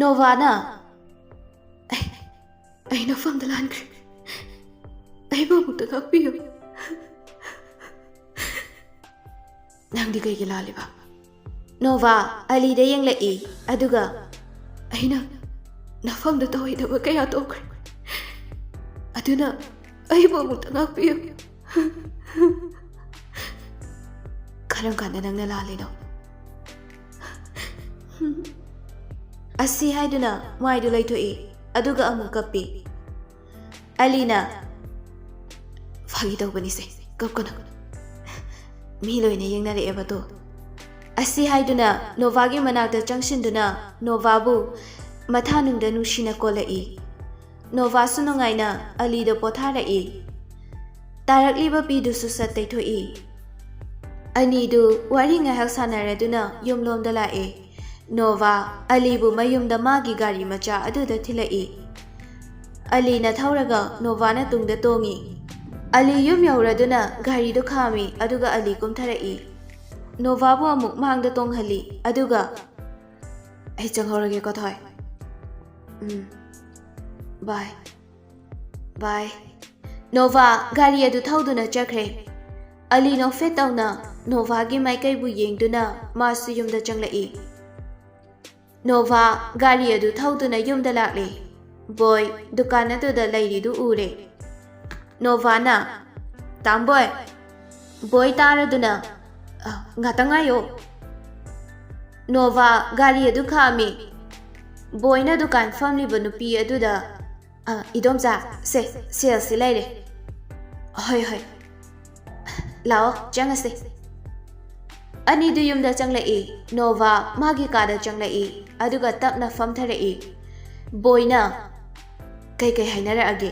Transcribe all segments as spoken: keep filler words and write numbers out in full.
ꯅꯣꯚꯥꯅ, "ꯑꯩ, ꯑꯩ ꯅꯐꯝꯗ ꯂꯥꯟꯈ꯭ꯔꯦ꯫ ꯑꯩꯕꯨ ꯑꯃꯨꯛꯇ ꯉꯥꯛꯄꯤꯌꯨ꯫" "ꯅꯪꯗꯤ ꯀꯩꯒꯤ ꯂꯥꯜꯂꯤꯕ?" ꯅꯣꯚꯥ ꯑꯂꯤꯗ ꯌꯦꯡꯂꯛꯏ, ꯑꯗꯨꯒ, "ꯑꯩꯅ ꯅꯐꯝꯗ ꯇꯧꯍꯩꯗꯕ ꯀꯌꯥ ꯇꯧꯈ꯭ꯔꯦ, ꯑꯗꯨꯅ ꯑꯩꯕꯨ ꯑꯃꯨꯛꯇ ꯉꯥꯛꯄꯤꯌꯨ꯫" "ꯀꯔꯝ ꯀꯥꯟꯗ ꯅꯪꯅ ꯂꯥꯜꯂꯤꯅꯣ?" ꯑꯁꯤ ꯍꯥꯏꯗꯨꯅ ꯃꯥꯏꯗꯨ ꯂꯩꯊꯣꯛꯏ, ꯑꯗꯨꯒ ꯑꯃꯨꯛ ꯀꯞꯄꯤ꯫ ꯑꯂꯤꯅ, "ꯐꯥꯒꯤ ꯇꯧꯕꯅꯤꯁꯦ, ꯀꯞꯀꯅꯨ꯫" ꯃꯤ ꯂꯣꯏꯅ ꯌꯦꯡꯅꯔꯛꯑꯦꯕꯗꯣ꯫ ꯑꯁꯤ ꯍꯥꯏꯗꯨꯅ ꯅꯣꯚꯥꯒꯤ ꯃꯅꯥꯛꯇ ꯆꯪꯁꯤꯟꯗꯨꯅ ꯅꯣꯚꯥꯕꯨ ꯃꯊꯥꯅꯨꯡꯗ ꯅꯨꯡꯁꯤꯅ ꯀꯣꯜꯂꯛꯏ꯫ ꯅꯣꯚꯥꯁꯨ ꯅꯨꯡꯉꯥꯏꯅ ꯑꯂꯤꯗ ꯄꯣꯊꯥꯔꯛꯏ꯫ ꯇꯥꯔꯛꯂꯤꯕ ꯄꯤꯗꯨꯁꯨ ꯁꯠ ꯇꯩꯊꯣꯛꯏ꯫ ꯑꯅꯤꯗꯨ ꯋꯥꯔꯤ ꯉꯥꯏꯍꯥꯛ ꯁꯥꯟꯅꯔꯗꯨꯅ ꯌꯨꯝꯂꯣꯝꯗ ꯂꯥꯛꯑꯦ꯫ ꯅꯣꯚꯥ ꯑꯂꯤꯕꯨ ꯃꯌꯨꯝꯗ ꯃꯥꯒꯤ ꯒꯥꯔꯤ ꯃꯆꯥ ꯑꯗꯨꯗ ꯊꯤꯜꯂꯛꯏ꯫ ꯑꯂꯤꯅ ꯊꯧꯔꯒ ꯅꯣꯚꯥꯅ ꯇꯨꯡꯗ ꯇꯣꯡꯉꯤ꯫ ꯑꯂꯤ ꯌꯨꯝ ꯌꯧꯔꯗꯨꯅ ꯒꯥꯔꯤꯗꯨ ꯈꯥꯝꯃꯤ, ꯑꯗꯨꯒ ꯑꯂꯤ ꯀꯨꯝꯊꯔꯛꯏ꯫ ꯅꯣꯚꯥꯕꯨ ꯑꯃꯨꯛ ꯃꯥꯡꯗ ꯇꯣꯡꯍꯜꯂꯤ, ꯑꯗꯨꯒ, "ꯑꯩ ꯆꯪꯍꯧꯔꯒꯦꯀꯣ, ꯊꯣꯏ꯫ ꯎꯝ, ꯕꯥꯏ, ꯕꯥꯏ꯫" ꯅꯣꯚꯥ ꯒꯥꯔꯤ ꯑꯗꯨ ꯊꯧꯗꯨꯅ ꯆꯠꯈ꯭ꯔꯦ꯫ ꯑꯂꯤ ꯅꯣꯛꯐꯦꯠ ꯇꯧꯅ ꯅꯣꯚꯥꯒꯤ ꯃꯥꯏꯀꯩꯕꯨ ꯌꯦꯡꯗꯨꯅ ꯃꯥꯁꯨ ꯌꯨꯝꯗ ꯆꯪꯂꯛꯏ꯫ ꯅꯣꯚꯥ ꯒꯥꯔꯤ ꯑꯗꯨ ꯊꯧꯗꯨꯅ ꯌꯨꯝꯗ ꯂꯥꯛꯂꯦ꯫ ꯕꯣꯏ ꯗꯨꯀꯥꯟ ꯑꯗꯨꯗ ꯂꯩꯔꯤꯗꯨ ꯎꯔꯦ꯫ ꯅꯣꯚꯥꯅ, "ꯇꯥꯝꯕꯣꯏ꯫" ꯕꯣꯏ ꯇꯥꯔꯗꯨꯅ, "ꯑ, ꯉꯥꯛꯇꯪ ꯉꯥꯏꯌꯣ꯫" ꯅꯣꯚꯥ ꯒꯥꯔꯤ ꯑꯗꯨ ꯈꯥꯝꯃꯤ꯫ ꯕꯣꯏꯅ ꯗꯨꯀꯥꯟ ꯐꯝꯂꯤꯕ ꯅꯨꯄꯤ ꯑꯗꯨꯗ, "ꯑ, ꯏꯗꯣꯝꯆꯥ, ꯁꯦ, ꯁꯦꯜꯁꯤ ꯂꯩꯔꯦ꯫" "ꯍꯣꯏ, ꯍꯣꯏ꯫ ꯂꯥꯛꯑꯣ, ꯆꯪꯉꯁꯦ꯫" ꯑꯅꯤꯗꯨ ꯌꯨꯝꯗ ꯆꯪꯂꯛꯏ꯫ ꯅꯣꯚꯥ ꯃꯥꯒꯤ ꯀꯥꯗ ꯆꯪꯂꯛꯏ, ꯑꯗꯨꯒ ꯇꯞꯅ ꯐꯝꯊꯔꯛꯏ꯫ ꯕꯣꯏꯅ, "ꯀꯩꯀꯩ ꯍꯥꯏꯅꯔꯛꯑꯒꯦ?"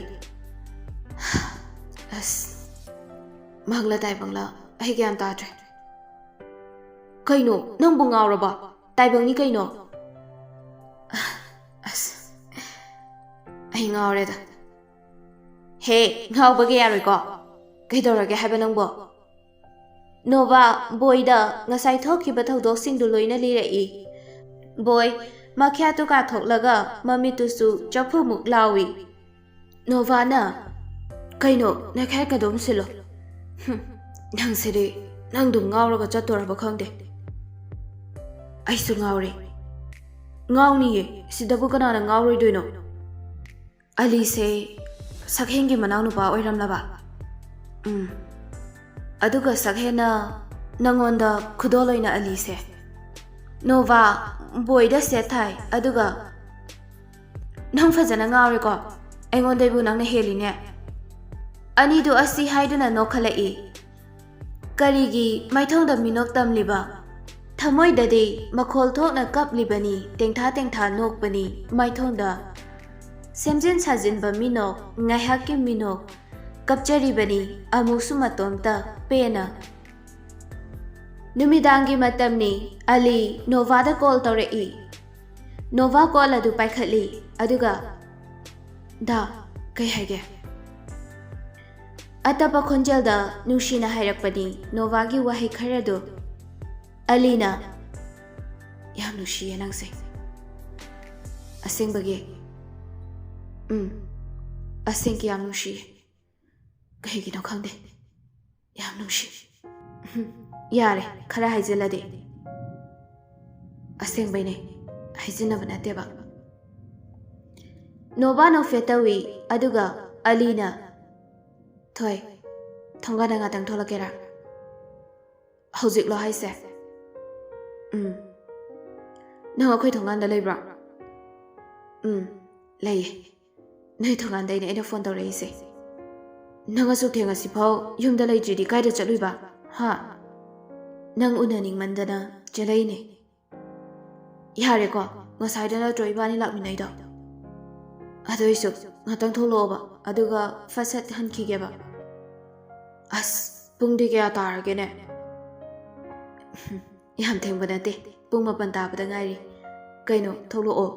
"ꯑꯁ, ꯃꯪꯂ ꯇꯥꯏꯕꯪꯂ ꯑꯩ ꯒ꯭ꯌꯥꯟ ꯇꯥꯗ꯭ꯔꯦ꯫" "ꯀꯩꯅꯣ, ꯅꯪꯕꯨ ꯉꯥꯎꯔꯕ? ꯇꯥꯏꯕꯪꯅꯤ ꯀꯩꯅꯣ꯫" "ꯑꯁ, ꯑꯩ ꯉꯥꯎꯔꯦꯗ꯫" "ꯍꯦ, ꯉꯥꯎꯕꯒ ꯌꯥꯔꯣꯏꯀꯣ꯫ ꯀꯩꯗꯧꯔꯒꯦ ꯍꯥꯏꯕ ꯅꯪꯕꯣ?" ꯅꯣꯚꯥ ꯕꯣꯏꯗ ꯉꯁꯥꯏ ꯊꯣꯛꯈꯤꯕ ꯊꯧꯗꯣꯛꯁꯤꯡꯗꯨ ꯂꯣꯏꯅ ꯂꯤꯔꯛꯏ꯫ ꯕꯣꯏ ꯃꯈ꯭ꯌꯥꯠꯇꯨ ꯀꯥꯊꯣꯛꯂꯒ ꯃꯃꯤꯠꯇꯨꯁꯨ ꯆꯐꯨꯃꯨꯛ ꯂꯥꯎꯏ꯫ ꯅꯣꯚꯥꯅ, "ꯀꯩꯅꯣ, ꯅꯈ꯭ꯌꯥꯠ ꯀꯗꯣꯝ ꯁꯤꯜꯂꯣ? ꯍꯨꯝ, ꯅꯪꯁꯤꯗꯤ, ꯅꯪꯗꯨ ꯉꯥꯎꯔꯒ ꯆꯠꯇꯣꯔꯕ ꯈꯪꯗꯦ꯫ ꯑꯩꯁꯨ ꯉꯥꯎꯔꯦ꯫ ꯉꯥꯎꯅꯤꯌꯦ, ꯁꯤꯗꯕꯨ ꯀꯅꯥꯅ ꯉꯥꯎꯔꯣꯏꯗꯣꯏꯅꯣ? ꯑꯂꯤꯁꯦ ꯁꯛꯍꯦꯟꯒꯤ ꯃꯅꯥꯎꯅꯨꯄꯥ ꯑꯣꯏꯔꯝꯂꯕ? ꯎꯝ꯫ ꯑꯗꯨꯒ ꯁꯛꯍꯦꯟꯅ ꯅꯪꯉꯣꯟꯗ ꯈꯨꯗꯣꯜ ꯑꯣꯏꯅ ꯑꯂꯤꯁꯦ꯫ ꯅꯣꯚꯥ, ꯕꯣꯏꯗ ꯁꯦꯠ ꯊꯥꯏ, ꯑꯗꯨꯒ ꯅꯪ ꯐꯖꯅ ꯉꯥꯎꯔꯦꯀꯣ꯫ ꯑꯩꯉꯣꯟꯗꯩꯕꯨ ꯅꯪꯅ ꯍꯦꯜꯂꯤꯅꯦ꯫" ꯑꯅꯤꯗꯨ ꯑꯁꯤ ꯍꯥꯏꯗꯨꯅ ꯅꯣꯛꯈꯠꯂꯛꯏ꯫ ꯀꯔꯤꯒꯤ ꯃꯥꯏꯊꯣꯡꯗ ꯃꯤꯅꯣꯛ ꯇꯝꯂꯤꯕ? ꯊꯃꯣꯏꯗꯗꯤ ꯃꯈꯣꯜ ꯊꯣꯛꯅ ꯀꯞꯂꯤꯕꯅꯤ, ꯇꯦꯡꯊꯥ ꯇꯦꯡꯊꯥ ꯅꯣꯛꯄꯅꯤ ꯃꯥꯏꯊꯣꯡꯗ꯫ ꯁꯦꯝꯖꯤꯟ ꯁꯥꯖꯤꯟꯕ ꯃꯤꯅꯣꯛ, ꯉꯥꯏꯍꯥꯛꯀꯤ ꯃꯤꯅꯣꯛ, ꯀꯞꯆꯔꯤꯕꯅꯤ ꯑꯃꯨꯛꯁꯨ ꯃꯇꯣꯝꯇ ꯄꯦꯟꯅ꯫ ꯅꯨꯃꯤꯗꯥꯡꯒꯤ ꯃꯇꯝꯅꯤ꯫ ꯑꯂꯤ ꯅꯣꯚꯥꯗ ꯀꯣꯜ ꯇꯧꯔꯛꯏ꯫ ꯅꯣꯚꯥ ꯀꯣꯜ ꯑꯗꯨ ꯄꯥꯏꯈꯠꯂꯤ, ꯑꯗꯨꯒ, "ꯗꯥ, ꯀꯩ ꯍꯥꯏꯒꯦ?" ꯑꯇꯞꯄ ꯈꯣꯟꯖꯦꯜꯗ ꯅꯨꯡꯁꯤꯅ ꯍꯥꯏꯔꯛꯄꯅꯤ ꯅꯣꯚꯥꯒꯤ ꯋꯥꯍꯩ ꯈꯔꯗꯨ꯫ ꯑꯂꯤꯅ, "ꯌꯥꯝ ꯅꯨꯡꯁꯤꯌꯦ ꯅꯪꯁꯦ꯫ ꯑꯁꯦꯡꯕꯒꯤ꯫ ꯎꯝ, ꯑꯁꯦꯡꯀꯤ ꯌꯥꯝ ꯅꯨꯡꯁꯤꯌꯦ꯫ ꯀꯩꯒꯤꯅꯣ ꯈꯪꯗꯦ꯫ ꯌꯥꯝ ꯅꯨꯡꯁꯤ꯫" "ꯌꯥꯔꯦ, ꯈꯔ ꯍꯥꯏꯖꯤꯜꯂꯗꯤ꯫" "ꯑꯁꯦꯡꯕꯩꯅꯦ, ꯍꯥꯏꯖꯤꯟꯅꯕ ꯅꯠꯇꯦꯕ꯫" ꯅꯣꯚꯥ ꯅꯣꯛꯐꯦꯠ ꯇꯧꯏ, ꯑꯗꯨꯒ ꯑꯂꯤꯅ, "ꯊꯣꯏ, ꯊꯣꯡꯒꯥꯟꯗ ꯉꯥꯛꯇꯪ ꯊꯣꯛꯂꯛꯀꯦꯔꯥ?" "ꯍꯧꯖꯤꯛꯂꯣ ꯍꯥꯏꯁꯦ?" "ꯎꯝ꯫ ꯅꯪ ꯑꯩꯈꯣꯏ ꯊꯣꯡꯒꯥꯟꯗ ꯂꯩꯕ꯭ꯔꯣ?" "ꯎꯝ, ꯂꯩꯌꯦ꯫ ꯅꯣꯏ ꯊꯣꯡꯒꯥꯟꯗꯩꯅꯦ ꯑꯩꯅ ꯐꯣꯟ ꯇꯧꯔꯛꯏꯁꯦ꯫ ꯅꯪ ꯑꯁꯨꯛ ꯊꯦꯡꯉꯁꯤꯐꯥꯎ ꯌꯨꯝꯗ ꯂꯩꯇ꯭ꯔꯤꯗꯤ ꯀꯥꯏꯗ ꯆꯠꯂꯨꯏꯕ? ꯍꯥ? ꯅꯪ ꯎꯅꯅꯤꯡꯃꯟꯗꯅ ꯆꯦꯜꯂꯛꯏꯅꯦ꯫" "ꯌꯥꯔꯦꯀꯣ, ꯉꯁꯥꯏꯗ ꯅꯠꯇ꯭ꯔꯣ ꯏꯕꯥꯅꯤ ꯂꯥꯛꯃꯤꯟꯅꯩꯗꯣ? ꯑꯗꯨꯏꯁꯨ ꯉꯥꯛꯇꯪ ꯊꯣꯛꯂꯛꯑꯣꯕ, ꯑꯗꯨꯒ ꯐꯠ ꯁꯠ ꯍꯟꯈꯤꯒꯦꯕ꯫" "ꯑꯁ, ꯄꯨꯡꯗꯤ ꯀꯌꯥ ꯇꯥꯔꯒꯦꯅꯦ?" "ꯌꯥꯝ ꯊꯦꯡꯕ ꯅꯠꯇꯦ, ꯄꯨꯡ ꯃꯥꯄꯟ ꯇꯥꯕꯗ ꯉꯥꯏꯔꯤ꯫ ꯀꯩꯅꯣ, ꯊꯣꯛꯂꯛꯑꯣ꯫"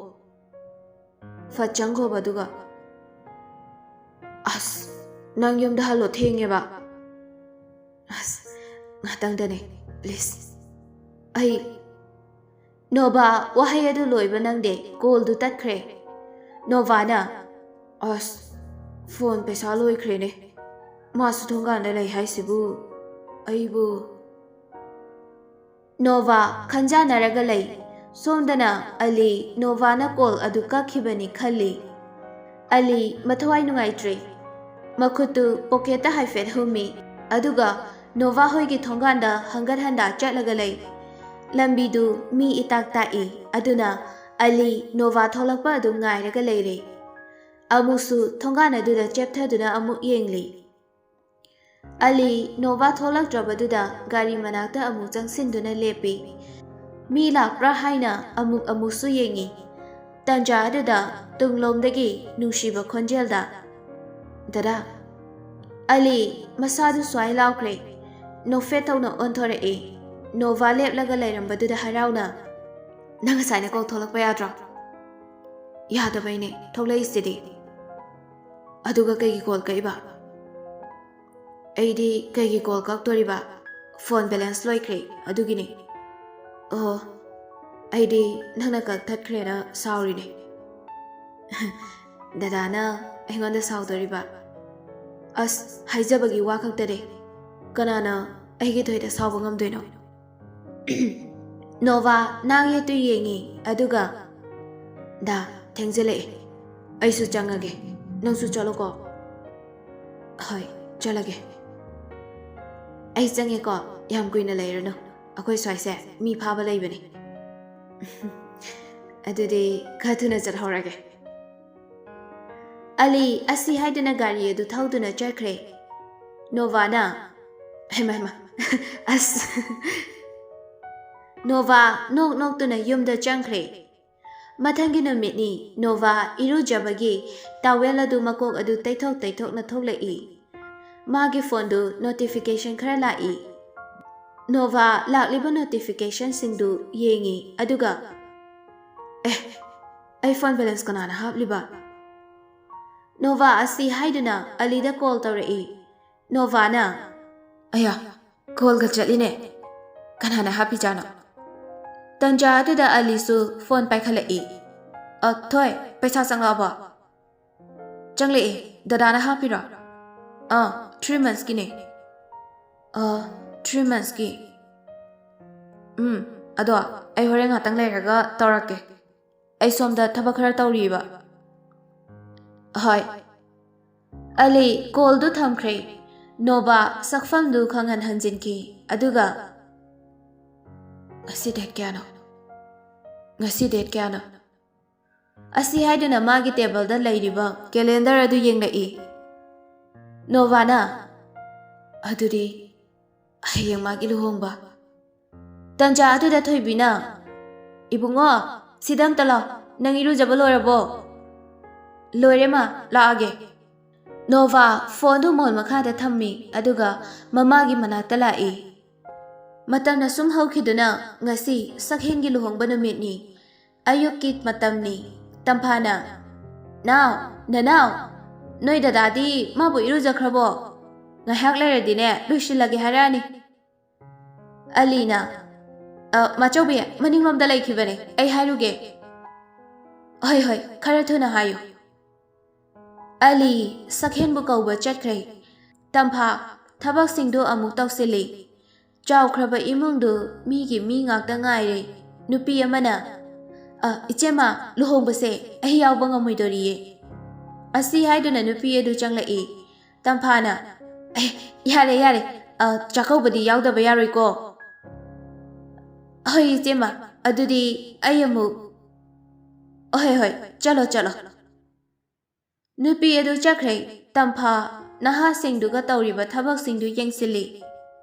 ꯐꯠ ꯆꯪꯈꯣꯕ, ꯑꯗꯨꯒ, "ꯑꯁ, ꯅꯪ ꯌꯨꯝꯗ ꯍꯜꯂꯣ, ꯊꯦꯡꯉꯦꯕ꯫" "ꯑꯁ, ꯉꯥꯛꯇꯪꯗꯅꯦ, please꯫ ꯑꯩ ꯅꯣꯚꯥ ꯋꯥꯍꯩ ꯑꯗꯨ ꯂꯣꯏꯕ ꯅꯪꯗꯦ, ꯀꯣꯜꯗꯨ ꯇꯠꯈ꯭ꯔꯦ꯫ ꯅꯣꯚꯥꯅ, "ꯑꯁ, ꯐꯣꯟ ꯄꯩꯁꯥ ꯂꯣꯏꯈ꯭ꯔꯦꯅꯦ꯫ ꯃꯥꯁꯨ ꯊꯣꯡꯒꯥꯟꯗ ꯂꯩ ꯍꯥꯏꯁꯤꯕꯨ ꯑꯩꯕꯨ?" ꯅꯣꯚꯥ ꯈꯟꯖꯥꯟꯅꯔꯒ ꯂꯩ꯫ ꯁꯣꯝꯗꯅ ꯑꯂꯤ ꯅꯣꯚꯥꯅ ꯀꯣꯜ ꯑꯗꯨ ꯀꯛꯈꯤꯕꯅꯤ ꯈꯜꯂꯤ꯫ ꯑꯂꯤ ꯃꯊꯋꯥꯏ ꯅꯨꯡꯉꯥꯏꯇ꯭ꯔꯦ꯫ ꯃꯈꯨꯠꯇꯨ ꯄꯣꯀꯦꯠꯇ ꯍꯥꯏꯐꯦꯠ ꯍꯨꯝꯃꯤ, ꯑꯗꯨꯒ ꯅꯣꯚꯥ ꯍꯣꯏꯒꯤ ꯊꯣꯡꯒꯥꯟꯗ ꯍꯪꯒꯠ ꯍꯟꯗꯥ ꯆꯠꯂꯒ ꯂꯩ꯫ ꯂꯝꯕꯤꯗꯨ ꯃꯤ ꯏꯇꯥꯛ ꯇꯥꯛꯏ, ꯑꯗꯨꯅ ꯑꯂꯤ ꯅꯣꯚꯥ ꯊꯣꯛꯂꯛꯄ ꯑꯗꯨ ꯉꯥꯏꯔꯒ ꯂꯩꯔꯦ꯫ ꯑꯃꯨꯛꯁꯨ ꯊꯣꯡꯒꯥꯟ ꯑꯗꯨꯗ ꯆꯦꯞꯊꯗꯨꯅ ꯑꯃꯨꯛ ꯌꯦꯡꯂꯤ꯫ ꯑꯂꯤ ꯅꯣꯚꯥ ꯊꯣꯛꯂꯛꯇ꯭ꯔꯕꯗꯨꯗ ꯒꯥꯔꯤ ꯃꯅꯥꯛꯇ ꯑꯃꯨꯛ ꯆꯪꯁꯤꯟꯗꯨꯅ ꯂꯦꯞꯄꯤ꯫ ꯃꯤ ꯂꯥꯛꯄ꯭ꯔꯥ ꯍꯥꯏꯅ ꯑꯃꯨꯛ ꯑꯃꯨꯛꯁꯨ ꯌꯦꯡꯉꯤ꯫ ꯇꯟꯖꯥ ꯑꯗꯨꯗ ꯇꯨꯡꯂꯣꯝꯗꯒꯤ ꯅꯨꯡꯁꯤꯕ ꯈꯣꯟꯖꯦꯜꯗ, "ꯗꯗꯥ!" ꯑꯂꯤ ꯃꯁꯥꯗꯨ ꯁ꯭ꯋꯥꯏ ꯂꯥꯎꯈ꯭ꯔꯦ꯫ ꯅꯣꯛꯐꯦꯠ ꯇꯧꯅ ꯑꯣꯟꯊꯣꯔꯛꯏ꯫ ꯅꯣꯚꯥ ꯂꯦꯞꯂꯒ ꯂꯩꯔꯝꯕꯗꯨꯗ ꯍꯔꯥꯎꯅ, "ꯅꯪ ꯉꯁꯥꯏꯅ ꯀꯣꯜ ꯊꯣꯛꯂꯛꯄ ꯌꯥꯗ꯭ꯔꯣ?" "ꯌꯥꯗꯕꯩꯅꯦ ꯊꯣꯛꯂꯛꯏꯁꯤꯗꯤ꯫ ꯑꯗꯨꯒ ꯀꯩꯒꯤ ꯀꯣꯜ ꯀꯛꯏꯕ?" "ꯑꯩꯗꯤ ꯀꯩꯒꯤ ꯀꯣꯜ ꯀꯛꯇꯣꯔꯤꯕ? ꯐꯣꯟ ꯕꯦꯂꯦꯟꯁ ꯂꯣꯏꯈ꯭ꯔꯦ, ꯑꯗꯨꯒꯤꯅꯦ꯫" "ꯑꯣ, ꯑꯩꯗꯤ ꯅꯪꯅ ꯀꯛꯊꯠꯈ꯭ꯔꯦꯅ ꯁꯥꯎꯔꯤꯅꯦ꯫" "ꯗꯗꯥꯅ ꯑꯩꯉꯣꯟꯗ ꯁꯥꯎꯗꯣꯔꯤꯕ? ꯑꯁ, ꯍꯥꯏꯖꯕꯒꯤ ꯋꯥ ꯈꯛꯇꯅꯦ꯫ ꯀꯅꯥꯅ ꯑꯩꯒꯤ ꯊꯣꯏꯗ ꯁꯥꯎꯕ ꯉꯝꯗꯣꯏꯅꯣ?" ꯅꯣꯚꯥ ꯅꯥꯡ ꯌꯦꯠꯇꯨ ꯌꯦꯡꯉꯤ, ꯑꯗꯨꯒ, "ꯗꯥ, ꯊꯦꯡꯖꯤꯜꯂꯛꯑꯦ꯫ ꯑꯩꯁꯨ ꯆꯪꯉꯒꯦ꯫ ꯅꯪꯁꯨ ꯆꯠꯂꯣꯀꯣ꯫" "ꯍꯣꯏ, ꯆꯠꯂꯒꯦ꯫" "ꯑꯩ ꯆꯪꯉꯦꯀꯣ, ꯌꯥꯝ ꯀꯨꯏꯅ ꯂꯩꯔꯅꯨ꯫ ꯑꯩꯈꯣꯏ ꯁ꯭ꯋꯥꯏꯁꯦ ꯃꯤ ꯐꯥꯕ ꯂꯩꯕꯅꯤ꯫" "ꯑꯗꯨꯗꯤ ꯈꯔ ꯊꯨꯅ ꯆꯠꯍꯧꯔꯒꯦ꯫" ꯑꯂꯤ ꯑꯁꯤ ꯍꯥꯏꯗꯨꯅ ꯒꯥꯔꯤ ꯑꯗꯨ ꯊꯧꯗꯨꯅ ꯆꯠꯈ꯭ꯔꯦ꯫ ꯅꯣꯚꯥꯅ, "ꯍꯩꯃ, ꯍꯩꯃ, ꯑꯁ!" ꯅꯣꯚꯥ ꯅꯣꯛ ꯅꯣꯛꯇꯨꯅ ꯌꯨꯝꯗ ꯆꯪꯈ꯭ꯔꯦ꯫ ꯃꯊꯪꯒꯤ ꯅꯨꯃꯤꯠꯅꯤ꯫ ꯅꯣꯚꯥ ꯏꯔꯨꯖꯕꯒꯤ ꯇꯥꯋꯦꯜ ꯑꯗꯨ ꯃꯀꯣꯛ ꯑꯗꯨ ꯇꯩꯊꯣꯛ ꯇꯩꯊꯣꯛꯅ ꯊꯣꯛꯂꯛꯏ꯫ ꯃꯥꯒꯤ ꯐꯣꯟꯗꯨ ꯅꯣꯇꯤꯐꯤꯀꯦꯁꯟ ꯈꯔ ꯂꯥꯛꯏ꯫ ꯅꯣꯚꯥ ꯂꯥꯛꯂꯤꯕ ꯅꯣꯇꯤꯐꯤꯀꯦꯁꯟꯁꯤꯡꯗꯨ ꯌꯦꯡꯉꯤ, ꯑꯗꯨꯒ, "ꯑꯦ, ꯑꯩ ꯐꯣꯟ ꯕꯦꯂꯦꯟꯁ ꯀꯅꯥꯅ ꯍꯥꯞꯂꯤꯕ?" ꯅꯣꯚꯥ ꯑꯁꯤ ꯍꯥꯏꯗꯨꯅ ꯑꯂꯤꯗ ꯀꯣꯜ ꯇꯧꯔꯛꯏ꯫ ꯅꯣꯚꯥꯅ, "ꯑꯌꯥ, ꯀꯣꯜꯒ ꯆꯠꯂꯤꯅꯦ꯫ ꯀꯅꯥꯅ ꯍꯥꯞꯄꯤꯖꯥꯠꯅꯣ?" ꯇꯟꯖꯥ ꯑꯗꯨꯗ ꯑꯂꯤꯁꯨ ꯐꯣꯟ ꯄꯥꯏꯈꯠꯂꯛꯏ꯫ "ꯑ, ꯊꯣꯏ, ꯄꯩꯁꯥ ꯆꯪꯂꯛꯑꯕꯣ?" "ꯆꯪꯂꯛꯑꯦ꯫ ꯗꯗꯥꯅ ꯍꯥꯞꯄꯤꯔꯣ?" "ꯑꯥ, ꯊ꯭ꯔꯤ ꯃꯟꯁꯀꯤꯅꯦ꯫" "ꯑ, ꯊ꯭ꯔꯤ ꯃꯟꯁꯀꯤ? ꯎꯝ, ꯑꯗꯣ ꯑꯩ ꯍꯣꯔꯦꯟ ꯉꯥꯛꯇꯪ ꯂꯩꯔꯒ ꯇꯧꯔꯛꯀꯦ꯫ ꯑꯩ ꯁꯣꯝꯗ ꯊꯕꯛ ꯈꯔ ꯇꯧꯔꯤꯕ꯫" "ꯍꯣꯏ꯫" ꯑꯂꯤ ꯀꯣꯜꯗꯨ ꯊꯝꯈ꯭ꯔꯦ꯫ ꯅꯣꯕꯥ ꯁꯛꯐꯝꯗꯨ ꯈꯪꯍꯟ ꯍꯟꯖꯤꯟꯈꯤ꯫ ꯑꯗꯨꯒ, "ꯉꯁꯤ ꯗꯦꯠ ꯀꯌꯥꯅꯣ? ꯉꯁꯤ ꯗꯦꯠ ꯀꯌꯥꯅꯣ?" ꯑꯁꯤ ꯍꯥꯏꯗꯨꯅ ꯃꯥꯒꯤ ꯇꯦꯕꯜꯗ ꯂꯩꯔꯤꯕ ꯀꯦꯂꯦꯟꯗꯔ ꯑꯗꯨ ꯌꯦꯡꯂꯛꯏ꯫ ꯅꯣꯕꯥꯅ, "ꯑꯗꯨꯗꯤ ꯍꯌꯦꯡ ꯃꯥꯒꯤ ꯂꯨꯍꯣꯡꯕ꯫" ꯇꯟꯖꯥ ꯑꯗꯨꯗ ꯊꯣꯏꯕꯤꯅ, "ꯏꯕꯨꯡꯉꯣ, ꯁꯤꯗ ꯑꯝꯇ ꯂꯥꯎ꯫ ꯅꯪ ꯏꯔꯨꯖꯕ ꯂꯣꯏꯔꯕꯣ?" "ꯂꯣꯏꯔꯦ ꯃꯥ, ꯂꯥꯛꯑꯒꯦ꯫" ꯅꯣꯕꯥ ꯐꯣꯟꯗꯨ ꯃꯣꯟ ꯃꯈꯥꯗ ꯊꯝꯃꯤ, ꯑꯗꯨꯒ ꯃꯃꯥꯒꯤ ꯃꯅꯥꯛꯇ ꯂꯥꯛꯏ꯫ ꯃꯇꯝꯅ ꯁꯨꯝ ꯍꯧꯈꯤꯗꯨꯅ ꯉꯁꯤ ꯁꯛꯍꯦꯟꯒꯤ ꯂꯨꯍꯣꯡꯕ ꯅꯨꯃꯤꯠꯅꯤ꯫ ꯑꯌꯨꯛꯀꯤ ꯃꯇꯝꯅꯤ꯫ ꯇꯝꯐꯥꯅ, "ꯅꯥꯎ, ꯅꯅꯥꯎ, ꯅꯣꯏ ꯗꯗꯥꯗꯤ ꯃꯥꯕꯨ ꯏꯔꯨꯖꯈ꯭ꯔꯕꯣ? ꯉꯥꯏꯍꯥꯛ ꯂꯩꯔꯗꯤꯅꯦ ꯂꯣꯏꯁꯤꯜꯂꯒꯦ ꯍꯥꯏꯔꯛꯑꯅꯤ꯫" ꯑꯂꯤꯅ, "ꯑ, ꯃꯥꯆꯧꯕꯤ, ꯃꯅꯤꯡꯂꯣꯝꯗ ꯂꯩꯈꯤꯕꯅꯦ, ꯑꯩ ꯍꯥꯏꯔꯨꯒꯦ꯫" "ꯍꯣꯏ, ꯍꯣꯏ, ꯈꯔ ꯊꯨꯅ ꯍꯥꯏꯌꯨ꯫" ꯑꯂꯤ ꯁꯛꯍꯦꯟꯕꯨ ꯀꯧꯕ ꯆꯠꯈ꯭ꯔꯦ꯫ ꯇꯝꯐꯥ ꯊꯕꯛꯁꯤꯡꯗꯨ ꯑꯃꯨꯛ ꯇꯧꯁꯤꯜꯂꯤ꯫ ꯆꯥꯎꯈ꯭ꯔꯕ ꯏꯃꯨꯡꯗꯨ ꯃꯤꯒꯤ ꯃꯤ ꯉꯥꯛꯇ ꯉꯥꯏꯔꯦ꯫ ꯅꯨꯄꯤ ꯑꯃꯅ, "ꯑ, ꯏꯆꯦꯃ, ꯂꯨꯍꯣꯡꯕꯁꯦ ꯑꯩ ꯌꯥꯎꯕ ꯉꯝꯃꯣꯏꯗꯣꯔꯤꯌꯦ꯫" ꯑꯁꯤ ꯍꯥꯏꯗꯨꯅ ꯅꯨꯄꯤ ꯑꯗꯨ ꯆꯪꯂꯛꯏ꯫ ꯇꯝꯐꯥꯅ, "ꯑꯦ, ꯌꯥꯔꯦ, ꯌꯥꯔꯦ, ꯑ, ꯆꯥꯛꯀꯧꯕꯗꯤ ꯌꯥꯎꯗꯕ ꯌꯥꯔꯣꯏꯀꯣ꯫" "ꯍꯣꯏ, ꯏꯆꯦꯃ, ꯑꯗꯨꯗꯤ ꯑꯩ ꯑꯃꯨꯛ꯫" "ꯍꯣꯏ, ꯍꯣꯏ, ꯆꯠꯂꯣ, ꯆꯠꯂꯣ꯫" ꯅꯨꯄꯤ ꯑꯗꯨ ꯆꯠꯈ꯭ꯔꯦ꯫ ꯇꯝꯐꯥ ꯅꯍꯥꯁꯤꯡꯗꯨꯒ ꯇꯧꯔꯤꯕ ꯊꯕꯛꯁꯤꯡꯗꯨ ꯌꯦꯡꯁꯤꯜꯂꯤ꯫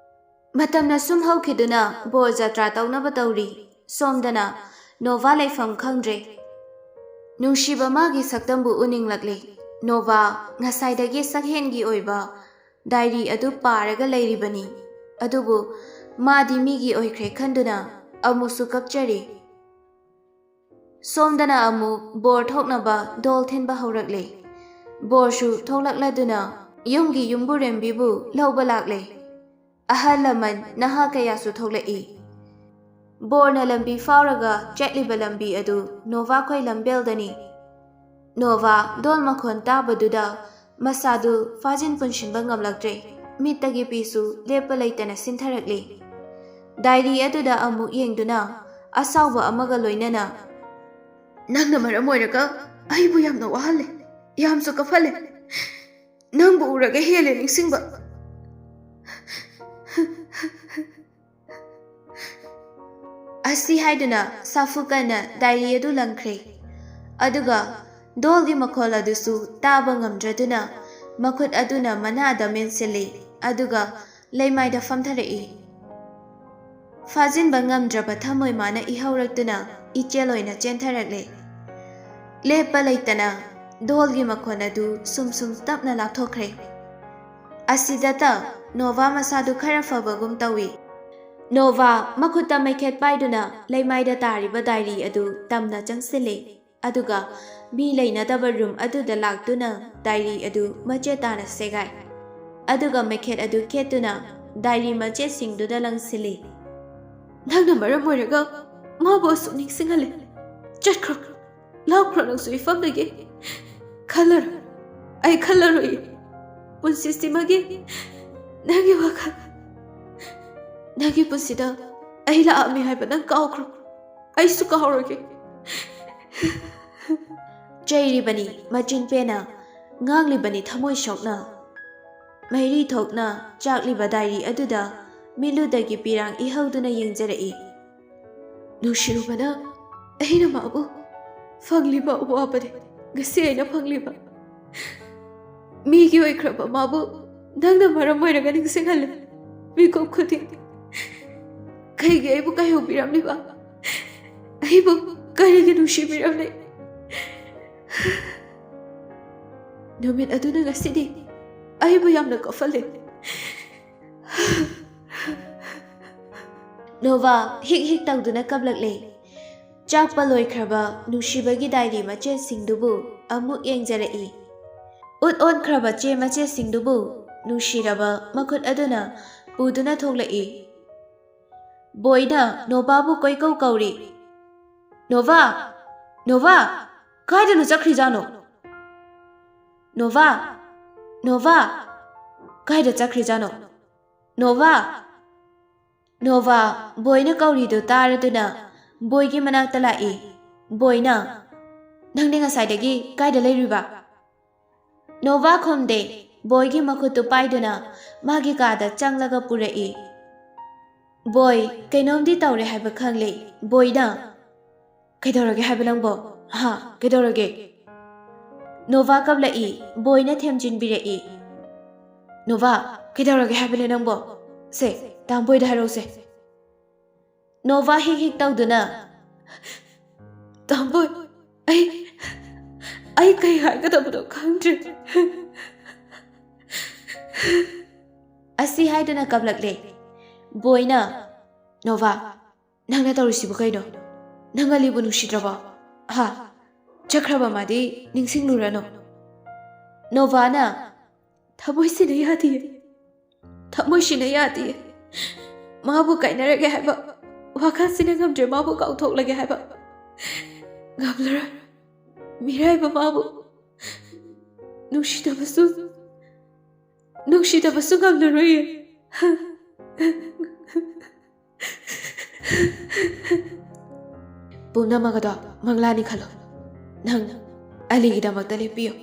ꯃꯇꯝꯅ ꯁꯨꯝ ꯍꯧꯈꯤꯗꯨꯅ ꯕꯣꯔ ꯖꯇ꯭ꯔꯥ ꯇꯧꯅꯕ ꯇꯧꯔꯤ꯫ ꯁꯣꯝꯗꯅ ꯅꯣꯚꯥ ꯂꯩꯐꯝ ꯈꯪꯗ꯭ꯔꯦ꯫ ꯅꯨꯡꯁꯤꯕ ꯃꯥꯒꯤ ꯁꯛꯇꯝꯕꯨ ꯎꯅꯤꯡꯂꯛꯂꯦ꯫ ꯅꯣꯚꯥ ꯉꯁꯥꯏꯗꯒꯤ ꯁꯛꯍꯦꯟꯒꯤ ꯑꯣꯏꯕ ꯗꯥꯏꯔꯤ ꯑꯗꯨ ꯄꯥꯔꯒ ꯂꯩꯔꯤꯕꯅꯤ꯫ ꯑꯗꯨꯕꯨ ꯃꯥꯗꯤ ꯃꯤꯒꯤ ꯑꯣꯏꯈ꯭ꯔꯦ ꯈꯟꯗꯨꯅ ꯑꯃꯨꯛꯁꯨ ꯀꯞꯆꯔꯤ꯫ ꯁꯣꯝꯗꯅ ꯑꯃꯨꯛ ꯕꯣꯔ ꯊꯣꯛꯅꯕ ꯗꯣꯜ ꯊꯤꯟꯕ ꯍꯧꯔꯛꯂꯦ꯫ ꯕꯣꯔꯁꯨ ꯊꯣꯛꯂꯛꯂꯗꯨꯅ ꯌꯨꯝꯒꯤ ꯌꯨꯝꯕꯨꯔꯦꯝꯕꯤꯕꯨ ꯂꯧꯕ ꯂꯥꯛꯂꯦ꯫ ꯑꯍꯜ ꯂꯃꯟ ꯅꯍꯥ ꯀꯌꯥꯁꯨ ꯊꯣꯛꯂꯛꯏ꯫ ꯕꯣꯔꯅ ꯂꯝꯕꯤ ꯐꯥꯎꯔꯒ ꯆꯠꯂꯤꯕ ꯂꯝꯕꯤ ꯑꯗꯨ ꯅꯣꯚꯥꯈꯣꯏ ꯂꯝꯕꯦꯜꯗꯅꯤ꯫ ꯅꯣꯚꯥ ꯗꯣꯜ ꯃꯈꯣꯟ ꯇꯥꯕꯗꯨꯗ ꯃꯁꯥꯗꯨ ꯐꯥꯖꯤꯟ ꯄꯨꯟꯁꯤꯟꯕ ꯉꯝꯂꯛꯇ꯭ꯔꯦ꯫ ꯃꯤꯠꯇꯒꯤ ꯄꯤꯁꯨ ꯂꯦꯞꯄ ꯂꯩꯇꯅ ꯁꯤꯟꯊꯔꯛꯂꯤ꯫ ꯗꯥꯏꯔꯤ ꯑꯗꯨꯗ ꯑꯃꯨꯛ ꯌꯦꯡꯗꯨꯅ ꯑꯁꯥꯎꯕ ꯑꯃꯒ ꯂꯣꯏꯅꯅ, "ꯅꯪꯅ ꯃꯔꯝ ꯑꯣꯏꯔꯒ ꯑꯩꯕꯨ ꯌꯥꯝꯅ ꯋꯥꯍꯜꯂꯦ, ꯌꯥꯝꯁꯨ ꯀꯞꯍꯜꯂꯦ꯫ ꯅꯪꯕꯨ ꯎꯔꯒ ꯍꯦꯜꯂꯦ ꯅꯤꯡꯁꯤꯡꯕ꯫" ꯑꯁꯤ ꯍꯥꯏꯗꯨꯅ ꯁꯥꯐꯨ ꯀꯟꯅ ꯗꯥꯏꯔꯤ ꯑꯗꯨ ꯂꯪꯈ꯭ꯔꯦ꯫ ꯑꯗꯨꯒ ꯗꯣꯜꯒꯤ ꯃꯈꯣꯜ ꯑꯗꯨꯁꯨ ꯇꯥꯕ ꯉꯝꯗ꯭ꯔꯗꯨꯅ ꯃꯈꯨꯠ ꯑꯗꯨꯅ ꯃꯅꯥꯗ ꯃꯦꯟꯁꯤꯜꯂꯤ꯫ ꯑꯗꯨꯒ ꯂꯩꯃꯥꯏꯗ ꯐꯝꯊꯔꯛꯏ꯫ ꯐꯥꯖꯤꯟꯕ ꯉꯝꯗ꯭ꯔꯕ ꯊꯃꯣꯏ ꯃꯥꯅ ꯏꯍꯧꯔꯛꯇꯨꯅ ꯏꯆꯦꯜ ꯑꯣꯏꯅ ꯆꯦꯟꯊꯔꯛꯂꯦ꯫ ꯂꯦꯞꯄ ꯂꯩꯇꯅ ꯗꯣꯜꯒꯤ ꯃꯈꯣꯟ ꯑꯗꯨ ꯁꯨꯝ ꯁꯨꯝ ꯇꯞꯅ ꯂꯥꯞꯊꯣꯛꯈ꯭ꯔꯦ꯫ ꯑꯁꯤꯗꯇ ꯅꯣꯚꯥ ꯃꯁꯥꯗꯨ ꯈꯔ ꯐꯕꯒꯨꯝ ꯇꯧꯏ꯫ ꯅꯣꯚꯥ ꯃꯈꯨꯠꯇ ꯃꯩꯈꯦꯠ ꯄꯥꯏꯗꯨꯅ ꯂꯩꯃꯥꯏꯗ ꯇꯥꯔꯤꯕ ꯗꯥꯏꯔꯤ ꯑꯗꯨ ꯇꯝꯅ ꯆꯪꯁꯤꯜꯂꯦ꯫ ꯑꯗꯨꯒ ꯃꯤ ꯂꯩꯅꯗꯕ ꯔꯨꯝ ꯑꯗꯨꯗ ꯂꯥꯛꯇꯨꯅ ꯗꯥꯏꯔꯤ ꯑꯗꯨ ꯃꯆꯦꯠ ꯇꯥꯅ ꯁꯦꯒꯥꯏ꯫ ꯑꯗꯨꯒ ꯃꯩꯈꯦꯠ ꯑꯗꯨ ꯈꯦꯠꯇꯨꯅ ꯗꯥꯏꯔꯤ ꯃꯆꯦꯠꯁꯤꯡꯗꯨꯗ ꯂꯪꯁꯤꯜꯂꯤ꯫ "ꯅꯪꯅ ꯃꯔꯝ ꯑꯣꯏꯔꯒ ꯃꯥꯕꯨ ꯑꯁꯨꯛ ꯅꯤꯡꯁꯤꯡꯍꯜꯂꯦ꯫ ꯆꯠꯈ꯭ꯔꯣ, ꯂꯥꯞꯈ꯭ꯔꯣ ꯅꯪꯁꯨ ꯏꯐꯝꯗꯒꯤ꯫ ꯈꯜꯂꯔꯣꯏ, ꯑꯩ ꯈꯜꯂꯔꯣꯏ꯫ ꯄꯨꯟꯁꯤꯁꯤꯃꯒꯤ ꯅꯪꯒꯤ ꯋꯥꯈꯜ, ꯅꯪꯒꯤ ꯄꯨꯟꯁꯤꯗ ꯑꯩ ꯂꯥꯛꯑꯝꯃꯤ ꯍꯥꯏꯕ ꯅꯪ ꯀꯥꯎꯈ꯭ꯔꯣ꯫ ꯑꯩꯁꯨ ꯀꯥꯎꯔꯣꯏꯒꯦ꯫" ꯆꯩꯔꯤꯕꯅꯤ ꯃꯆꯤꯟ ꯄꯦꯟꯅ, ꯉꯥꯡꯂꯤꯕꯅꯤ ꯊꯃꯣꯏ ꯁꯣꯛꯅ꯫ ꯃꯩꯔꯤ ꯊꯣꯛꯅ ꯆꯥꯛꯂꯤꯕ ꯗꯥꯏꯔꯤ ꯑꯗꯨꯗ ꯃꯤꯠꯂꯨꯗꯒꯤ ꯄꯤꯔꯥꯡ ꯏꯍꯧꯗꯨꯅ ꯌꯦꯡꯖꯔꯛꯏ꯫ "ꯅꯨꯡꯁꯤꯔꯨꯕꯅ ꯑꯩꯅ ꯃꯥꯕꯨ ꯐꯪꯂꯤꯕ ꯑꯋꯥꯕꯅꯤ ꯉꯁꯤ ꯑꯩꯅ ꯐꯪꯂꯤꯕ꯫ ꯃꯤꯒꯤ ꯑꯣꯏꯈ꯭ꯔꯕ ꯃꯥꯕꯨ ꯅꯪꯅ ꯃꯔꯝ ꯑꯣꯏꯔꯒ ꯅꯤꯡꯁꯤꯡꯍꯜꯂꯦ ꯃꯤꯀꯨꯞ ꯈꯨꯗꯤꯡ꯫ ꯀꯩꯒꯤ ꯑꯩꯕꯨ ꯀꯥꯏꯍꯧꯕꯤꯔꯝꯂꯤꯕ? ꯑꯩꯕꯨ ꯀꯔꯤꯒꯤ ꯅꯨꯡꯁꯤꯕꯤꯔꯝꯂꯤ? ꯅꯨꯃꯤꯠ ꯑꯗꯨꯅ ꯉꯁꯤꯗꯤ ꯑꯩꯕꯨ ꯌꯥꯝꯅ ꯀꯞꯍꯜꯂꯦ꯫" ꯅꯣꯚꯥ ꯍꯤꯛ ꯍꯤꯛ ꯇꯧꯗꯨꯅ ꯀꯞꯂꯛꯂꯦ꯫ ꯆꯥꯛꯄ ꯂꯣꯏꯈ꯭ꯔꯕ ꯅꯨꯡꯁꯤꯕꯒꯤ ꯗꯥꯏꯔꯤ ꯃꯆꯦꯠꯁꯤꯡꯗꯨꯕꯨ ꯑꯃꯨꯛ ꯌꯦꯡꯖꯔꯛꯏ꯫ ꯎꯠ ꯑꯣꯟꯈ꯭ꯔꯕ ꯆꯦ ꯃꯆꯦꯠꯁꯤꯡꯗꯨꯕꯨ ꯅꯨꯡꯁꯤꯔꯕ ꯃꯈꯨꯠ ꯑꯗꯨꯅ ꯄꯨꯗꯨꯅ ꯊꯣꯛꯂꯛꯏ꯫ ꯕꯣꯏꯅ ꯅꯣꯚꯥꯕꯨ ꯀꯣꯏꯀꯧ ꯀꯧꯔꯤ꯫ "ꯅꯣꯚꯥ! ꯅꯣꯚꯥ! ꯀꯥꯏꯗꯅꯣ ꯆꯠꯈ꯭ꯔꯤꯖꯥꯠꯅꯣ? ꯅꯣꯚꯥ! ꯅꯣꯚꯥ! ꯀꯥꯏꯗ ꯆꯠꯈ꯭ꯔꯤꯖꯥꯠꯅꯣ? ꯅꯣꯚꯥ!" ꯅꯣꯚꯥ ꯕꯣꯏꯅ ꯀꯧꯔꯤꯗꯨ ꯇꯥꯔꯗꯨꯅ ꯕꯣꯏꯒꯤ ꯃꯅꯥꯛꯇ ꯂꯥꯛꯏ꯫ ꯕꯣꯏꯅ, "ꯅꯪꯗꯤ ꯉꯁꯥꯏꯗꯒꯤ ꯀꯥꯏꯗ ꯂꯩꯔꯨꯏꯕ?" ꯅꯣꯚꯥ ꯈꯨꯝꯗꯦ꯫ ꯕꯣꯏꯒꯤ ꯃꯈꯨꯠꯇꯨ ꯄꯥꯏꯗꯨꯅ ꯃꯥꯒꯤ ꯀꯥꯗ ꯆꯪꯂꯒ ꯄꯨꯔꯛꯏ꯫ ꯕꯣꯏ ꯀꯩꯅꯣꯝꯗꯤ ꯇꯧꯔꯦ ꯍꯥꯏꯕ ꯈꯪꯂꯦ꯫ ꯕꯣꯏꯅ, "ꯀꯩꯗꯧꯔꯒꯦ ꯍꯥꯏꯕ ꯅꯪꯕꯣ? ꯍꯥ, ꯀꯩꯗꯧꯔꯒꯦ?" ꯅꯣꯚꯥ ꯀꯞꯂꯛꯏ꯫ ꯕꯣꯏꯅ ꯊꯦꯝꯖꯤꯟꯕꯤꯔꯛꯏ꯫ "ꯅꯣꯚꯥ, ꯀꯩꯗꯧꯔꯒꯦ ꯍꯥꯏꯕꯅꯦ ꯅꯪꯕꯣ? ꯁꯦ, ꯇꯥꯝꯕꯣꯏꯗ ꯍꯥꯏꯔꯛꯎꯁꯦ꯫" ꯅꯣꯚꯥ ꯍꯤꯛ ꯍꯤꯛ ꯇꯧꯗꯨꯅ, "ꯇꯥꯝꯕꯣꯏ, ꯑꯩ, ꯑꯩ ꯀꯩ ꯍꯥꯏꯒꯗꯕꯅꯣ ꯈꯪꯗ꯭ꯔꯦ꯫" ꯑꯁꯤ ꯍꯥꯏꯗꯨꯅ ꯀꯞꯂꯛꯂꯦ꯫ ꯕꯣꯏꯅ, "ꯅꯣꯚꯥ, ꯅꯪꯅ ꯇꯧꯔꯤꯁꯤꯕꯨ ꯀꯩꯅꯣ? ꯅꯪ ꯑꯂꯤꯕꯨ ꯅꯨꯡꯁꯤꯗ꯭ꯔꯕꯣ? ꯍꯥ? ꯆꯠꯈ꯭ꯔꯕ ꯃꯥꯗꯤ ꯅꯤꯡꯁꯤꯡꯂꯨꯔꯅꯨ꯫" ꯅꯣꯚꯥꯅ, "ꯊꯃꯣꯏꯁꯤꯅ ꯌꯥꯗꯤꯌꯦ꯫ ꯊꯃꯣꯏꯁꯤꯅ ꯌꯥꯗꯤꯌꯦ꯫ ꯃꯥꯕꯨ ꯀꯥꯏꯅꯔꯒꯦ ꯍꯥꯏꯕ ꯋꯥꯈꯜꯁꯤꯅ ꯉꯝꯗ꯭ꯔꯦ꯫ ꯃꯥꯕꯨ ꯀꯥꯎꯊꯣꯛꯂꯒꯦ ꯍꯥꯏꯕ ꯉꯝꯂꯔꯣꯏ꯫ ꯃꯤꯔꯥꯏꯕ ꯃꯥꯕꯨ ꯅꯨꯡꯁꯤꯗꯕꯁꯨ, ꯅꯨꯡꯁꯤꯗꯕꯁꯨ ꯉꯝꯂꯔꯣꯏꯌꯦ꯫" "ꯄꯨꯝꯅꯃꯛ ꯑꯗꯣ ꯃꯪꯂꯥꯅꯤ ꯈꯜꯂꯣ꯫ ꯅꯪ ꯑꯂꯤꯒꯤꯗꯃꯛꯇ ꯂꯦꯞꯄꯤꯌꯨ꯫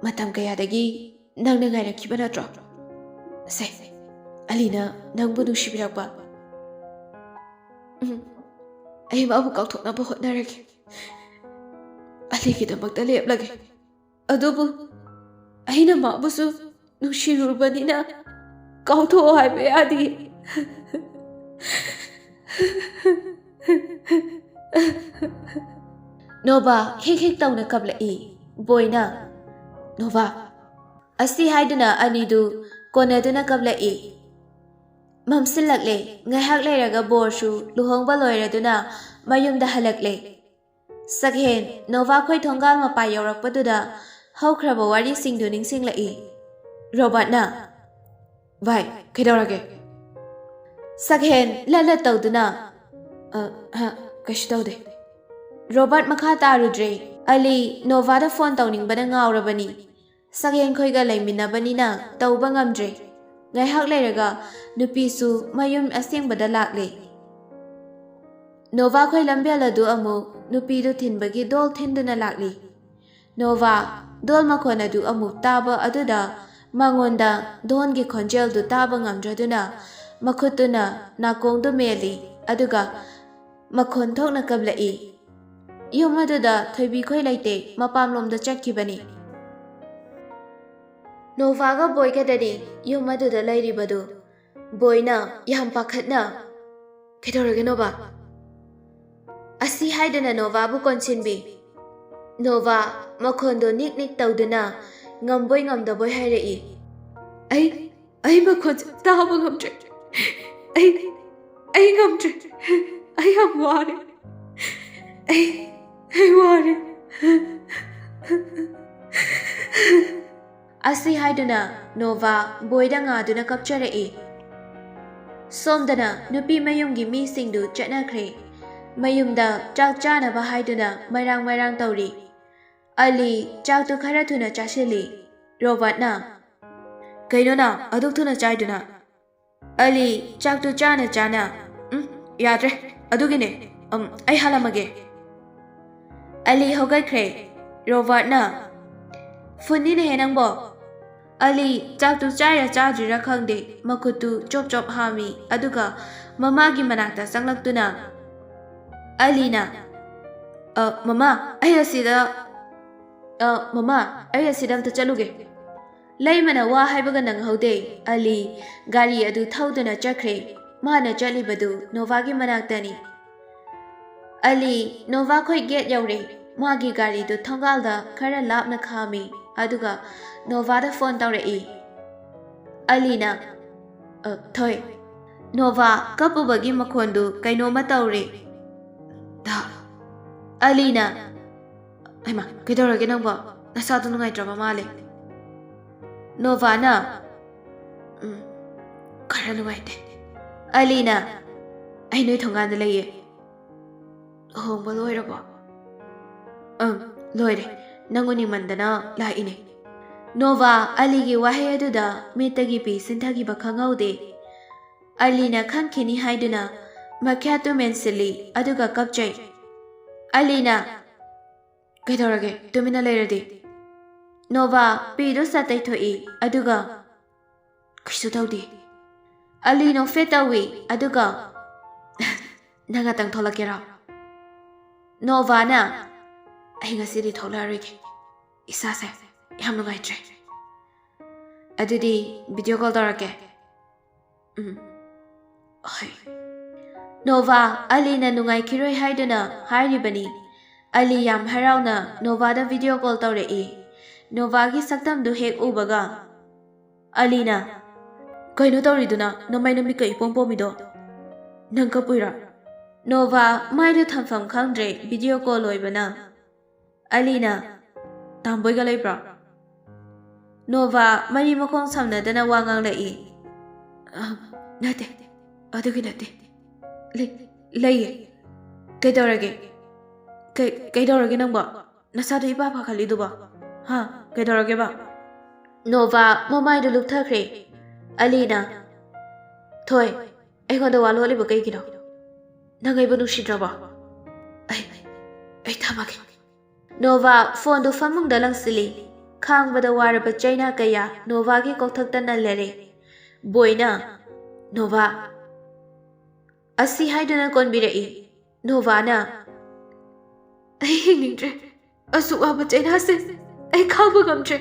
ꯃꯇꯝ ꯀꯌꯥꯗꯒꯤ ꯅꯪꯅ ꯉꯥꯏꯔꯛꯈꯤꯕ ꯅꯠꯇ꯭ꯔꯣ? ꯁꯦ, ꯑꯂꯤꯅ ꯅꯪꯕꯨ ꯅꯨꯡꯁꯤꯕꯤꯔꯛꯄ꯫ ꯎꯝ, ꯑꯩ ꯃꯥꯕꯨ ꯀꯥꯎꯊꯣꯛꯅꯕ ꯍꯣꯠꯅꯔꯒꯦ꯫ ꯑꯂꯤꯒꯤꯗꯃꯛꯇ ꯂꯦꯞꯂꯒꯦ꯫ ꯑꯗꯨꯕꯨ ꯑꯩꯅ ꯃꯥꯕꯨꯁꯨ ꯅꯨꯡꯁꯤꯔꯨꯕꯅꯤꯅ ꯀꯥꯎꯊꯣꯛꯑꯣ ꯍꯥꯏꯕ ꯌꯥꯗꯦ꯫" ꯅꯣꯚꯥ ꯍꯤꯛ ꯍꯤꯛ ꯇꯧꯅ ꯀꯞꯂꯛꯏ꯫ ꯕꯣꯏꯅ, "ꯅꯣꯚꯥ꯫" ꯑꯁꯤ ꯍꯥꯏꯗꯨꯅ ꯑꯅꯤꯗꯨ ꯀꯣꯟꯅꯗꯨꯅ ꯀꯞꯂꯛꯏ꯫ ꯃꯝꯁꯤꯜꯂꯛꯂꯦ꯫ ꯉꯥꯏꯍꯥꯛ ꯂꯩꯔꯒ ꯕꯣꯔꯁꯨ ꯂꯨꯍꯣꯡꯕ ꯂꯣꯏꯔꯗꯨꯅ ꯃꯌꯨꯝꯗ ꯍꯜꯂꯛꯂꯦ꯫ ꯁꯛꯍꯦꯟ ꯅꯣꯚꯥ ꯈꯣꯏ ꯊꯣꯡꯒꯥꯜ ꯃꯄꯥ ꯌꯧꯔꯛꯄꯗꯨꯗ ꯍꯧꯈ꯭ꯔꯕ ꯋꯥꯔꯤꯁꯤꯡꯗꯨ ꯅꯤꯡꯁꯤꯡꯂꯛꯏ꯫ ꯔꯣꯕꯥꯔꯠꯅ, "ꯚꯥꯏ, ꯀꯩꯗꯧꯔꯒꯦ?" ꯁꯛꯍꯦꯟ ꯂꯠ ꯂꯠ ꯇꯧꯗꯨꯅ, "ꯑ, ꯍ, ꯀꯩꯁꯨ ꯇꯧꯗꯦ꯫" ꯔꯣꯕꯥꯔꯠ ꯃꯈꯥ ꯇꯥꯔꯨꯗ꯭ꯔꯦ꯫ ꯑꯂꯤ ꯅꯣꯚꯥꯗ ꯐꯣꯟ ꯇꯧꯅꯤꯡꯕꯅ ꯉꯥꯎꯔꯕꯅꯤ꯫ ꯁꯛꯍꯦꯟ ꯈꯣꯏꯒ ꯂꯩꯃꯤꯟꯅꯕꯅꯤꯅ ꯇꯧꯕ ꯉꯝꯗ꯭ꯔꯦ꯫ ꯉꯥꯏꯍꯥꯛ ꯂꯩꯔꯒ ꯅꯨꯄꯤꯁꯨ ꯃꯌꯨꯝ ꯑꯁꯦꯡꯕꯗ ꯂꯥꯛꯂꯦ꯫ ꯅꯣꯚꯥ ꯈꯣꯏ ꯂꯝꯕꯦꯜ ꯑꯗꯨ ꯑꯃꯨꯛ ꯅꯨꯄꯤꯗꯨ ꯊꯤꯟꯕꯒꯤ ꯗꯣꯜ ꯊꯤꯟꯗꯨꯅ ꯂꯥꯛꯂꯤ꯫ ꯅꯣꯚꯥ ꯗꯣꯜ ꯃꯈꯣꯟ ꯑꯗꯨ ꯑꯃꯨꯛ ꯇꯥꯕ ꯑꯗꯨꯗ ꯃꯉꯣꯟꯗ ꯗꯣꯟꯒꯤ ꯈꯣꯟꯖꯦꯜꯗꯨ ꯇꯥꯕ ꯉꯝꯗ꯭ꯔꯗꯨꯅ ꯃꯈꯨꯠꯇꯨꯅ ꯅꯥꯀꯣꯡꯗꯨ ꯃꯦꯜꯂꯤ, ꯑꯗꯨꯒ ꯃꯈꯣꯟ ꯊꯣꯛꯅ ꯀꯞꯂꯛꯏ꯫ ꯌꯨꯝ ꯑꯗꯨꯗ ꯊꯣꯏꯕꯤ ꯈꯣꯏ ꯂꯩꯇꯦ, ꯃꯄꯥꯝꯂꯣꯝꯗ ꯆꯠꯈꯤꯕꯅꯤ꯫ ꯅꯣꯚꯥꯒ ꯕꯣꯏꯒꯗꯅꯤ ꯌꯨꯝ ꯑꯗꯨꯗ ꯂꯩꯔꯤꯕꯗꯨ꯫ ꯕꯣꯏꯅ ꯌꯥꯝ ꯄꯥꯈꯠꯅ, "ꯀꯩꯗꯧꯔꯒꯦ ꯅꯣꯚꯥ?" ꯑꯁꯤ ꯍꯥꯏꯗꯨꯅ ꯅꯣꯚꯥꯕꯨ ꯀꯣꯟꯁꯤꯟꯕꯤ꯫ ꯅꯣꯚꯥ ꯃꯈꯣꯟꯗꯣ ꯅꯤꯛ ꯅꯤꯛ ꯇꯧꯗꯨꯅ ꯉꯝꯕꯣꯏ ꯉꯝꯗꯕꯣꯏ ꯍꯥꯏꯔꯛꯏ, "ꯑꯩ, ꯑꯩ ꯃꯈꯣꯟꯁꯦ ꯇꯥꯕ ꯉꯝꯗ꯭ꯔꯦ꯫ ꯑꯩ, ꯑꯩ ꯉꯝꯗ꯭ꯔꯦ꯫ ꯑꯩ ꯌꯥꯝ ꯋꯥꯔꯦ꯫ ꯑꯩ, ꯑꯩ ꯋꯥꯔꯦ꯫" ꯑꯁꯤ ꯍꯥꯏꯗꯨꯅ ꯅꯣꯚꯥ ꯕꯣꯏꯗ ꯉꯥꯗꯨꯅ ꯀꯞꯆꯔꯛꯏ꯫ ꯁꯣꯝꯗꯅ ꯅꯨꯄꯤ ꯃꯌꯨꯝꯒꯤ ꯃꯤꯁꯤꯡꯗꯨ ꯆꯠꯅꯈ꯭ꯔꯦ꯫ ꯃꯌꯨꯝꯗ ꯆꯥꯛ ꯆꯥꯅꯕ ꯍꯥꯏꯗꯨꯅ ꯃꯔꯥꯡ ꯃꯔꯥꯡ ꯇꯧꯔꯤ꯫ ꯑꯂꯤ ꯆꯥꯛꯇꯨ ꯈꯔ ꯊꯨꯅ ꯆꯥꯁꯤꯜꯂꯤ꯫ ꯔꯣꯕꯥꯔꯠꯅ, "ꯀꯩꯅꯣ ꯅꯪ ꯑꯗꯨꯛ ꯊꯨꯅ ꯆꯥꯏꯗꯨꯅ?" ꯑꯂꯤ ꯆꯥꯛꯇꯨ ꯆꯥꯅ ꯆꯥꯅ, "ꯎꯝ, ꯌꯥꯗ꯭ꯔꯦ꯫ ꯑꯗꯨꯒꯤꯅꯦ꯫ ꯎꯝ, ꯑꯩ ꯍꯜꯂꯝꯃꯒꯦ꯫" ꯑꯂꯤ ꯍꯧꯒꯠꯈ꯭ꯔꯦ꯫ ꯔꯣꯕꯥꯔꯠꯅ, "ꯐꯨꯟꯅꯤꯅꯦꯍꯦ ꯅꯪꯕꯣ꯫" ꯑꯂꯤ ꯆꯥꯛꯇꯨ ꯆꯥꯏꯔ ꯆꯥꯗ꯭ꯔꯤꯔꯥ ꯈꯪꯗꯦ, ꯃꯈꯨꯠꯇꯨ ꯆꯣꯞ ꯆꯣꯞ ꯍꯥꯝꯃꯤ, ꯑꯗꯨꯒ ꯃꯃꯥꯒꯤ ꯃꯅꯥꯛꯇ ꯆꯪꯂꯛꯇꯨꯅ ꯑꯂꯤꯅ, "ꯑ, ꯃꯃꯥ, ꯑꯩ ꯑꯁꯤꯗ, ꯑ, ꯃꯃꯥ, ꯑꯩ ꯑꯁꯤꯗ ꯑꯝꯇ ꯆꯠꯂꯨꯒꯦ꯫" ꯂꯩꯃꯅ ꯋꯥ ꯍꯥꯏꯕꯒ ꯅꯪꯍꯧꯗꯦ꯫ ꯑꯂꯤ ꯒꯥꯔꯤ ꯑꯗꯨ ꯊꯧꯗꯨꯅ ꯆꯠꯈ꯭ꯔꯦ꯫ ꯃꯥꯅ ꯆꯠꯂꯤꯕꯗꯨ ꯅꯣꯚꯥꯒꯤ ꯃꯅꯥꯛꯇꯅꯤ꯫ ꯑꯂꯤ ꯅꯣꯚꯥ ꯈꯣꯏ ꯒꯦꯠ ꯌꯧꯔꯦ꯫ ꯃꯥꯒꯤ ꯒꯥꯔꯤꯗꯨ ꯊꯣꯡꯒꯥꯜꯗ ꯈꯔ ꯂꯥꯞꯅ ꯈꯥꯝꯃꯤ, ꯑꯗꯨꯒ ꯅꯣꯚꯥꯗ ꯐꯣꯟ ꯇꯧꯔꯛꯏ꯫ ꯑꯂꯤꯅ, "ꯑ, ꯊꯣꯏ, ꯅꯣꯚꯥ ꯀꯞꯄꯨꯕꯒꯤ ꯃꯈꯣꯟꯗꯨ ꯀꯩꯅꯣꯝꯃ ꯇꯧꯔꯦ꯫" ꯗꯥ꯫ ꯑꯂꯤꯅ, "ꯍꯩꯃꯥ, ꯀꯩꯗꯧꯔꯒꯦ ꯅꯪꯕꯣ? ꯅꯁꯥꯗꯣ ꯅꯨꯡꯉꯥꯏꯇ꯭ꯔꯕ ꯃꯥꯜꯂꯦ꯫" ꯅꯣꯚꯥꯅ, "ꯎꯝ, ꯈꯔ ꯅꯨꯡꯉꯥꯏꯇꯦ꯫" ꯑꯂꯤꯅ, "ꯑꯩ ꯅꯣꯏ ꯊꯣꯡꯒꯥꯟꯗ ꯂꯩꯌꯦ꯫ ꯂꯨꯍꯣꯡꯕ ꯂꯣꯏꯔꯕꯣ?" "ꯑꯪ, ꯂꯣꯏꯔꯦ꯫ ꯅꯪ ꯎꯅꯤꯡꯃꯟꯗꯅ ꯂꯥꯛꯏꯅꯦ꯫" ꯅꯣꯚꯥ ꯑꯂꯤꯒꯤ ꯋꯥꯍꯩ ꯑꯗꯨꯗ ꯃꯤꯠꯇꯒꯤ ꯄꯤ ꯁꯤꯟꯊꯈꯤꯕ ꯈꯪꯍꯧꯗꯦ꯫ ꯑꯂꯤꯅ ꯈꯪꯈꯤꯅꯤ ꯍꯥꯏꯗꯨꯅ ꯃꯈ꯭ꯌꯥꯠꯇꯨ ꯃꯦꯟꯁꯤꯜꯂꯤ, ꯑꯗꯨꯒ ꯀꯞꯆꯩ꯫ ꯑꯂꯤꯅ, "ꯀꯩꯗꯧꯔꯒꯦ? ꯇꯨꯃꯤꯟꯅ ꯂꯩꯔꯗꯤ?" ꯅꯣꯚꯥ ꯄꯤꯗꯨ ꯁꯠ ꯇꯩꯊꯣꯛꯏ, ꯑꯗꯨꯒ, "ꯀꯩꯁꯨ ꯇꯧꯗꯦ꯫" ꯑꯂꯤ ꯅꯣꯛꯐꯦꯠ ꯇꯧꯏ, ꯑꯗꯨꯒ, "ꯅꯪ ꯉꯥꯛꯇꯪ ꯊꯣꯛꯂꯛꯀꯦꯔꯣ?" ꯅꯣꯚꯥꯅ, "ꯑꯩ ꯉꯁꯤꯗꯤ ꯊꯣꯛꯂꯛꯑꯔꯣꯏꯒꯦ꯫ ꯏꯁꯥꯁꯦ ꯌꯥꯝ ꯅꯨꯡꯉꯥꯏꯇ꯭ꯔꯦ꯫" "ꯑꯗꯨꯗꯤ video call ꯇꯧꯔꯛꯀꯦ꯫" "ꯎꯝ, ꯍꯣꯏ꯫" ꯅꯣꯚꯥ ꯑꯂꯤꯅ ꯅꯨꯡꯉꯥꯏꯈꯤꯔꯣꯏ ꯍꯥꯏꯗꯨꯅ ꯍꯥꯏꯔꯤꯕꯅꯤ꯫ ꯑꯂꯤ ꯌꯥꯝ ꯍꯔꯥꯎꯅ ꯅꯣꯚꯥꯗ video call ꯇꯧꯔꯛꯏ꯫ ꯅꯣꯚꯥꯒꯤ ꯁꯛꯇꯝꯗꯨ ꯍꯦꯛ ꯎꯕꯒ ꯑꯂꯤꯅ, "ꯀꯩꯅꯣ ꯇꯧꯔꯤꯗꯨꯅ? ꯅꯃꯥꯏ ꯅꯃꯤꯠꯀ ꯏꯄꯣꯝ ꯄꯣꯝꯃꯤꯗꯣ? ꯅꯪ ꯀꯞꯄꯨꯏꯔꯣ?" ꯅꯣꯚꯥ ꯃꯥꯏꯗꯨ ꯊꯝꯐꯝ ꯈꯪꯗ꯭ꯔꯦ, video call ꯂꯣꯏꯕꯅ꯫ ꯑꯂꯤꯅ, "ꯇꯥꯝꯕꯣꯏꯒ ꯂꯩꯕ꯭ꯔꯣ?" ꯅꯣꯚꯥ ꯃꯔꯤ ꯃꯈꯣꯡ ꯁꯝꯅꯗꯅ ꯋꯥ ꯉꯥꯡꯂꯛꯏ꯫ "ꯑ, ꯅꯠꯇꯦ, ꯑꯗꯨꯒꯤ ꯅꯠꯇꯦ꯫ ꯂꯩ-, ꯂꯩꯌꯦ꯫ ꯀꯩꯗꯧꯔꯒꯦ? ꯀꯩ-, ꯀꯩꯗꯧꯔꯒꯦ ꯅꯪꯕꯣ? ꯅꯁꯥꯗꯣ ꯏꯄꯥ ꯄꯥꯈꯠꯂꯤꯗꯨꯕꯣ? ꯍꯥ? ꯀꯩꯗꯧꯔꯒꯦꯕ?" ꯅꯣꯚꯥ ꯃꯃꯥꯏꯗꯨ ꯂꯨꯞꯊꯈ꯭ꯔꯦ꯫ ꯑꯂꯤꯅ, "ꯊꯣꯏ, ꯑꯩꯉꯣꯟꯗ ꯋꯥ ꯂꯣꯠꯂꯤꯕ ꯀꯩꯒꯤꯅꯣ? ꯅꯪ ꯑꯩꯕꯨ ꯅꯨꯡꯁꯤꯗ꯭ꯔꯕꯣ? ꯑꯩ, ꯑꯩ ꯊꯝꯃꯒꯦ꯫" ꯅꯣꯚꯥ ꯐꯣꯟꯗꯨ ꯐꯃꯨꯡꯗ ꯂꯪꯁꯤꯜꯂꯤ꯫ ꯈꯥꯡꯕꯗ ꯋꯥꯔꯕ ꯆꯩꯅꯥ ꯀꯌꯥ ꯅꯣꯚꯥꯒꯤ ꯀꯣꯛꯊꯛꯇ ꯅꯜꯂꯔꯦ꯫ ꯕꯣꯏꯅ, "ꯅꯣꯚꯥ," ꯑꯁꯤ ꯍꯥꯏꯗꯨꯅ ꯀꯣꯟꯕꯤꯔꯛꯏ꯫ ꯅꯣꯚꯥꯅ, "ꯑꯩ ꯍꯤꯡꯅꯤꯡꯗ꯭ꯔꯦ꯫ ꯑꯁꯨꯛ ꯋꯥꯕ ꯆꯩꯅꯥꯁꯦ ꯑꯩ ꯈꯥꯡꯕ ꯉꯝꯗ꯭ꯔꯦ꯫"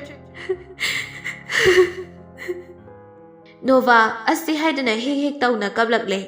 ꯅꯣꯚꯥ ꯑꯁꯤ ꯍꯥꯏꯗꯨꯅ ꯍꯦꯛ ꯍꯦꯛ ꯇꯧꯅ ꯀꯞꯂꯛꯂꯦ꯫